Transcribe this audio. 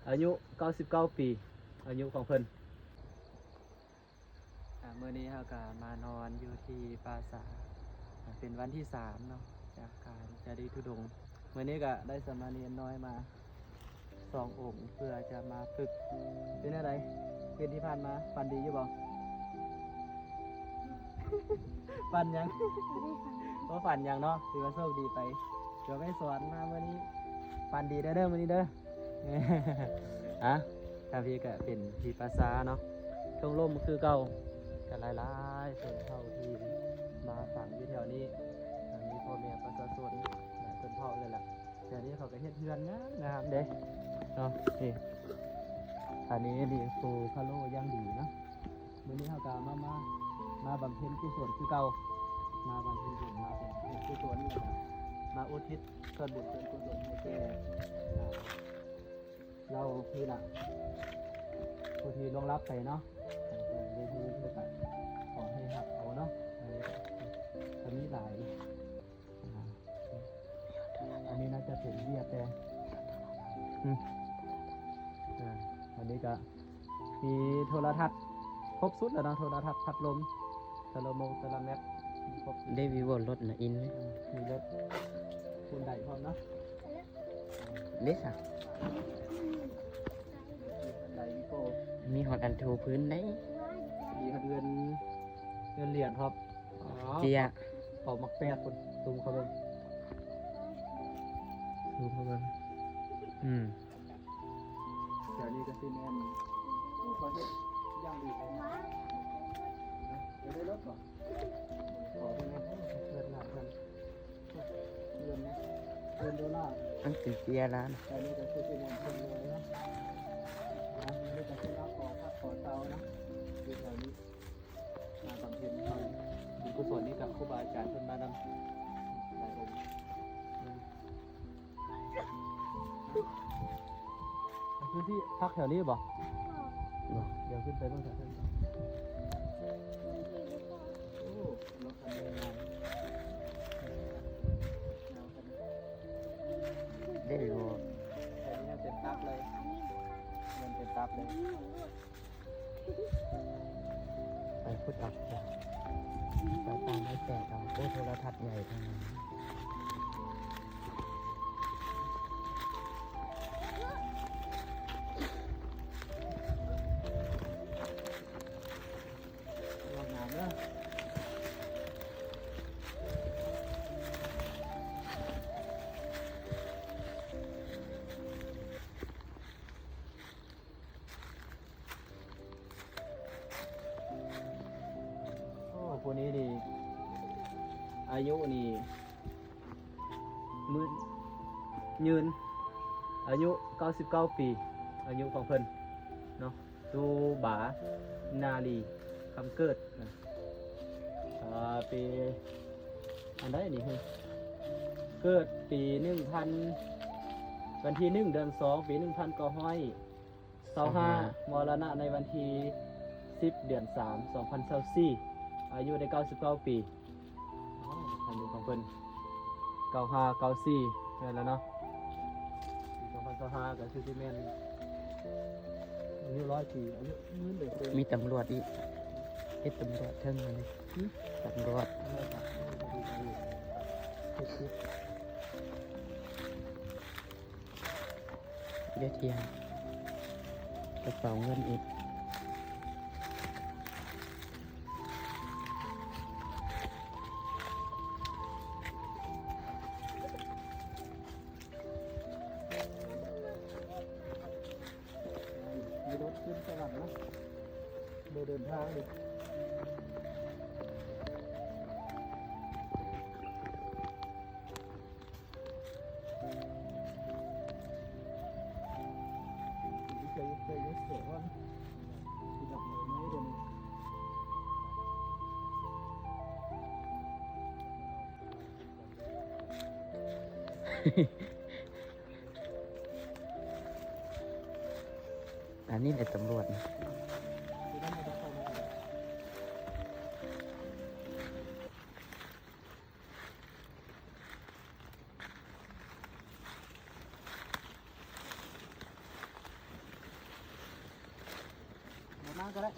ອາຍຸເກົ້າສິບເກົ້າປີ ອາຍຸຂອງເພິ່ນ. ອ່າ ມື້ນີ້ເຮົາກໍມານອນຢູ່ທີ່ປ່າຊ້າ ອ່າ ເປັນວັນທີສາມເນາະ ຈາກການຈະເດີນທຸດົງ. ມື້ນີ້ກໍໄດ້ສາມະເນນນ້ອຍມາສອງອົງ ເພື່ອຈະມາຝຶກ. ເປັນແນວໃດ ຄືນທີ່ຜ່ານມາ ຝັນດີຢູ່ບໍ່? ຝັນຫຍັງ? ບໍ່ໄດ້ຝັນ. ບໍ່ຝັນຫຍັງເນາະ ຖືວ່າໂຊກດີໄປ. ດຽວແມ່ສອນມາມື້ນີ້ ຝັນດີເດີ ມື້ນີ້ເດີ. ອ່ະ ທາງພີ້ກະເປັນທີ່ປ່າຊ້າເນາະ ທົ່ງລົມຄືເກົ່າ ກະຫຼາຍໆຊົນເຜົ່າທີ່ມາຝັງຢູ່ແຖວນີ້ ມີພໍ່ແມ່ປະຊາຊົນຫຼາຍຊົນເຜົ່າເລີຍລະ. ແຖວນີ້ເຂົາກະເຮັດເຮືອນງາມໆເດ້ເນາະ. ນີ້ ອັນນີ້ນີ້ປູພະໂລ້ຢ່າງດີເນາະ. ມື້ນີ້ເຮົາກະມາ ມາ ມາບຳເພັນກຸສົນຄືເກົ່າ ມາບຳເພັນບຸນ ມາເປັນ ເປັນກຸສົນ ແລ້ວກະມາອຸທິດສ່ວນບຸນສ່ວນກຸສົນໃຫ້ແກ່ ອ່າ ເຫຼົ່ານີ້ລະ ຜູ້ທີ່ລ່ວງລັບໄປເນາະ ໃຫ້ເພິ່ນໄດ້ຮູ້ ແລ້ວກະຂໍໃຫ້ຮັກເອົາເນາະ. ອັນນີ້ກະ ກະມີຫຼາຍ ອ່າ ອັນນີ້ໜ້າຈະເປັນເບ້ຍແຕ່ ອືມ ອ່າ ອັນນີ້ກະມີໂທລະທັດ ຄົບສຸດແລ້ວເນາະ ໂທລະທັດ ພັດລົມ ເຕີໂຣໂມງ ເຕີລາແມັດ ມີຄົບ. ໄດ້ວິໂວລົດນະອິນ ເອີ ມີລົດຮຸ່ນໃດພ້ອມເນາະ. ເດ້ຊະ ໃດວິໂວ ມີຮອດອັນຖູພື້ນໄດ້ ມີຮອດເງິນ ເງິນຫຼຽນພ້ອມ. ອໍ ເຈ້ຍ ເອົາໝາກແປດພຸ້ນ ຊູມເຂົ້າເບິ່ງ ຊູມເຂົ້າເບິ່ງ. ອືມ ແຖວນີ້ກໍຊິແມ່ນ ໂອ້ ເຂົາເຮັດຢ່າງດີເລີຍນະ. ຢາກໄດ້ລົດບໍ່? ຂໍເພິ່ນແດ່ ເງິນຫຼາຍເພິ່ນ ເງິນນະ ເງິນໂດລາ ອັນເປັນເຈ້ຍລະນະ. ແຖວນີ້ກໍຄືຊິແມ່ນເພິ່ນເລີຍເນາະ. ອ່າ ນີ້ກໍຄືມາຂໍພັກຂໍເຊົາເນາະ ຢູ່ແຖວນີ້. ມາບຳເພັນບຸນກຸສົນນີ້ກັບຄູບາອາຈານເພິ່ນມານຳຫຼາຍອົງ. ຄືຊິພັກແຖວນີ້ບໍ່? ບໍ່ ດຽວຂຶ້ນໄປເບິ່ງແຖວເທິງ. ໂອ້ ລົດຄັນໃຫຍ່ງາມ ເດ້ບໍ່? ແຖວນີ້ເປັນຕັບເລີຍ ມັນເປັນຕັບເລີຍ. ໄປພຸດອອກ ໄປຕາມໄອ້ແຕກເອົາ. ໂອ້ ໂທລະທັດໃຫຍ່ຂະໜາດນັ້ນ. ລະວັງນ້ຳເດີ. ໂອ້ ຜູ້ນີ້ນີ້ ອາຍຸນີ້ ຍືນ ອາຍຸເກົ້າສິບເກົ້າປີ ອາຍຸຂອງເພິ່ນເນາະ ຕູບາ ນາລີ ຄຳເກີດນະ. ອ່າ ປີອັນໃດນີ້? ເກີດປີໜຶ່ງພັນ ວັນທີໜຶ່ງ ເດືອນສອງ ປີໜຶ່ງພັນເກົ້າຮ້ອຍ ຊາວຫ້າ ຊາວຫ້າ ມໍລະນະໃນວັນທີສິບ ເດືອນສາມ ສອງພັນຊາວສີ່ ອາຍຸໄດ້ເກົ້າສິບເກົ້າປີ. ອໍ ອາຍຸຂອງເພິ່ນເກົ້າຫ້າ ເກົ້າສີ່ ແມ່ນແລ້ວເນາະ. ປີສອງພັນຊາວຫ້າ ກໍຄືຊິແມ່ນອາຍຸຮ້ອຍປີ ອາຍຸຍືນເດ. ມີຕຳຫຼວດອີກ ເຮັດຕຳຫຼວດເທິງອັນນີ້. ຫື? ຕຳຫຼວດ. ເຮັດ ເຮັດ. ເດທຽງ ກະເປົາເງິນອີກ. ມີລົດຂຶ້ນສະຫວັນນະ ບໍ່ເດີນທາງເລີຍ. ອັນນີ້ແຫຼະຕຳຫຼວດ. ເ ກໍໄດ້